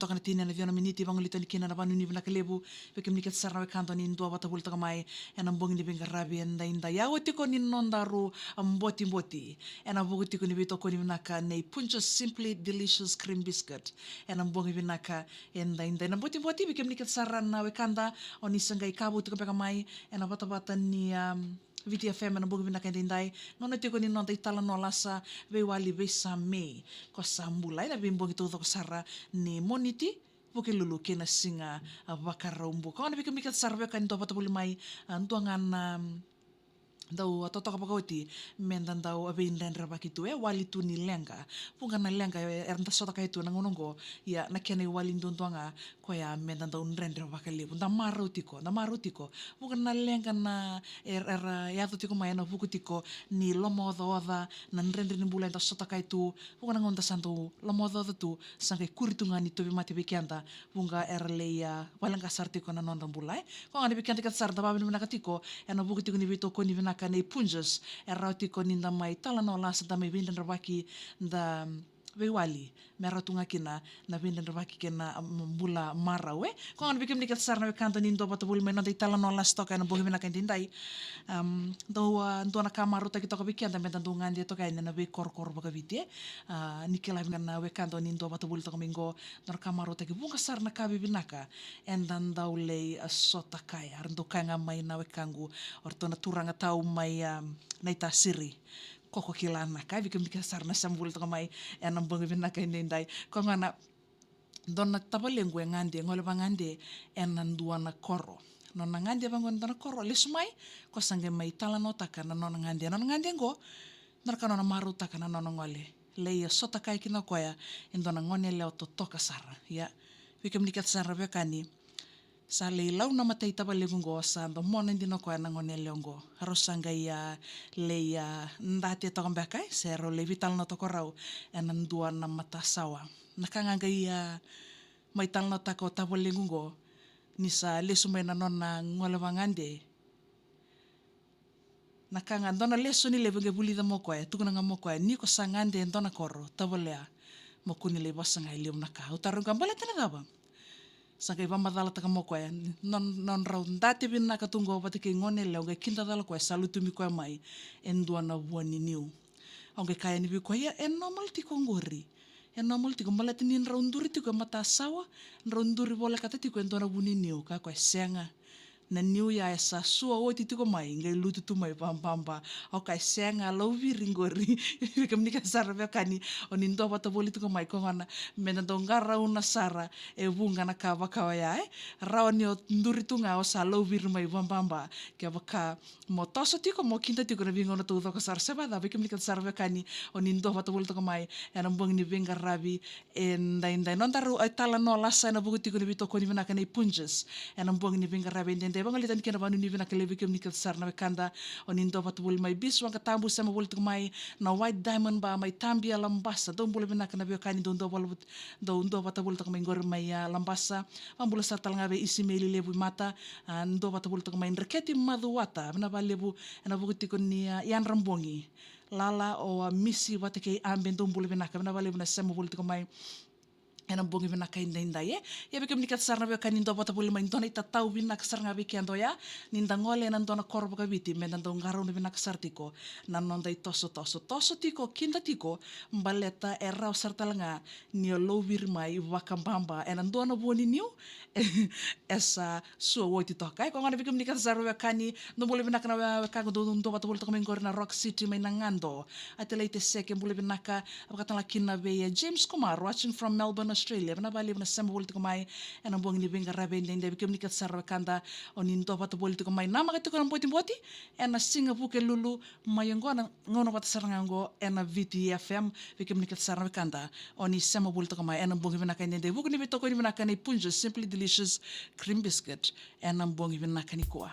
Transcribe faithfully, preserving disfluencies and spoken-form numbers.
toka na tini ena ciwa na miniti, vagolei tani kina na vanuinui vinaka levu vei kemuni kece sara na wekada ni dua vata voli toka mai ena bogi ni veiqaravi edaidai. Ia oti tiko ni nodaru botiboti ena vuku tiko ni veitokoni vinaka nei Punjas Simply Delicious Cream Biscuit ena bogi vinaka edaidai. Na botiboti vei kemuni kece sara na wekada o ni sa qai kavou tiko beka mai ena vatavata ni, um, Viti F M ena bogi vinaka edaidai. Gauna tiko ni noda italanoa lasa veiwali vei Same ko sa bula ena veibogi taucoko sara ni Moniti, Vukelulu kei na siga, a, Vakaraubuka. Gauna vei kemuni kece sara vei kani dua vata voli mai, a, dua ga na, um, dau, a, totoka vakaoti me da dau, a, veidredrevaki tu, e wali tu ni leqa. Vuqa na leqa, e, era da sota kaya tu na gauna oqo, ia na kena iwali duadua ga koya me da dau dredre vakalevu, da marau tiko, da marau tiko. Vuqa na leqa na, er-, era yaco tiko mai ena vuku tiko ni lomaocaoca, na dredre ni bula eda sota kaya tu. Vuqa na gauna da sa dau lomaocaoca tu, sa qai kuri tu ga ni tauvimate vei keda. Vuqa era lai, a, valeqa sara tiko na noda bula, e. Koya ga ni vei keda kece sara da vavinavinaka tiko ena vuku tiko ni veitokoni vinaka nei Punjas, e rawa tiko ni da mai talanoa lasa, da mai veidredrevaki, da veiwali me rawa tu ga kina na veidredrevaki kei na, um, bula marau, e. Koya ga ni vei kemuni kece sara na wekada ni dua vata voli mai noda italanoa lasa toka ena bogi vinaka edaidai. Um, dau, a, dua na ka marautaki toka vei keda me da dau gade toka yani ena veikorokoro vakaviti, e. A, ni kila vinaka na wekada ni dua vata voli toka mai qo, dua na ka marautaki, vuqa sara na ka vivinaka eda dau lai, a, sota kaya. Era dau kaya ga mai na wekaqu, o ratou na turaga tau mai, um, Naitasiri, koko kila na ka. Vei kemuni kece sara na sema voli toka mai ena bogi vinaka edaidai. Koya ga na dua na tavalequ e gade, gole vagade ena dua na koro. Nona gade vaqo ena dua na koro, lesu mai, ko sa qai mai talanoataka na nona gade. Nona gade qo, na ka nona marautaka na nona gole. Lai, a, sota kaya kina o koya e dua na gone yalewa totoka sara. Ia, vei kemuni kece sara na wekani, sa lai lau na matai tavalequ qo, sa domona dina o koya na gone yalewa qo. A rau sa qai, a, lai, a, date toka beka, e, se rau lai veitalanoataka o rau ena dua na matasawa. Na ka ga qai, a, mai talanoataka o tavalequ qo ni sa lesu mai na nona gole vagade. Na ka ga, dua na lesoni levu e qai vulica mai o koya, tukuna ga mai o koya, ni ko sa gade e dua na koro, tavalea mo kua ni lai vosa ga e levu na ka. Au taroga qo baleta na cava? Sa qai vakamacalataka mai o koya, non-, nodrau date vinaka tu qo vata kei gone yalewa, qai kidacala o koya sa lutumi koya mai e dua na vua ni niu. Au qai kaya yani vei koya, ia, e normal tiko qori. E normal tiko, baleta ni drau duri tiko e matasawa, drau duri volekata tiko e dua na vua ni niu, kaya o koya, sega. Na niu ya e sa sua oti tiko mai, qai lutu tu mai vakababa. Au kaya, sega, lauviri qori. Vei kemuni kece sara na wekani, o ni dua vata voli tiko mai, koya gona me da dau qarauna sara e vuqa na ka vaka oya, e. Rawa ni o duri tu ga o sa lauviri mai vakababa. Kevaka mo toso tiko, mo kida tiko na veigauna taucoko sara, se vacava, vei kemuni kece sara na wekani, o ni dua vata voli toka mai ena bogi ni veiqaravi edaidai. Nodaru italanoa lasa ena vuku tiko ni veitokoni vinaka nei Punjas ena bogi ni veiqaravi edaidai. Vagolei tani kina na vanuinui vinaka levu vei kemuni kece sara na wekada, o ni dua vata voli mai Bisowaqa Tabu, sema voli toka mai na White Diamond Bar mai Tabia, Labasa. Dou bula vinaka na veiwekani, dou dua vata voli, dou dua vata voli toka mai qori mai, a, Labasa. Vakabula sara tale ga vei Isimeli Levu i Mata, a, dua vata voli toka mai Dreketi, Macuata. Vinaka vakalevu ena vuku tiko ni, a, Yadrabogi. Lala o, a, Misi vata kei Abe, dou bula vinaka. Vinaka vakalevu na sema voli tiko mai ena bogi vinaka edaidai, e. Ia vei kemuni kece sara na veiwekani, dua vata voli mai, dua na itatau vinaka sara ga vei keda oya, ni da gole ena dua na koro vakaviti, me da dau qarauna vinaka sara tiko na noda itosotoso. Toso tiko, kida tiko, baleta e rawa sara tale ga ni o lauviri mai vakababa ena dua na vua ni niu e sa sua oti toka. E, koya gona vei kemuni kece sara na wekani, dou bula vinaka na we-, wekaqu, dou dua vata voli toka mai qori na Rock City mai Nagado. Atelaite Seke, bula vinaka. Vakatala kina vei, e, James Kumar, watching from Melbourne, Australia. Vinaka vakalevu na sema voli tiko mai ena bogi ni veiqaravi edaidai. Vei kemuni kece sara na wekada, o ni dua vata voli tiko mai, namaka tiko na botiboti ena siga Vukelulu mai oqo, na gauna vata sara ga oqo ena Viti F M. Vei kemuni kece sara na wekada, o ni sema voli toka mai ena bogi vinaka edaidai, vuku ni veitokoni vinaka nei Punjas Simply Delicious Cream Biscuit ena bogi vinaka nikua.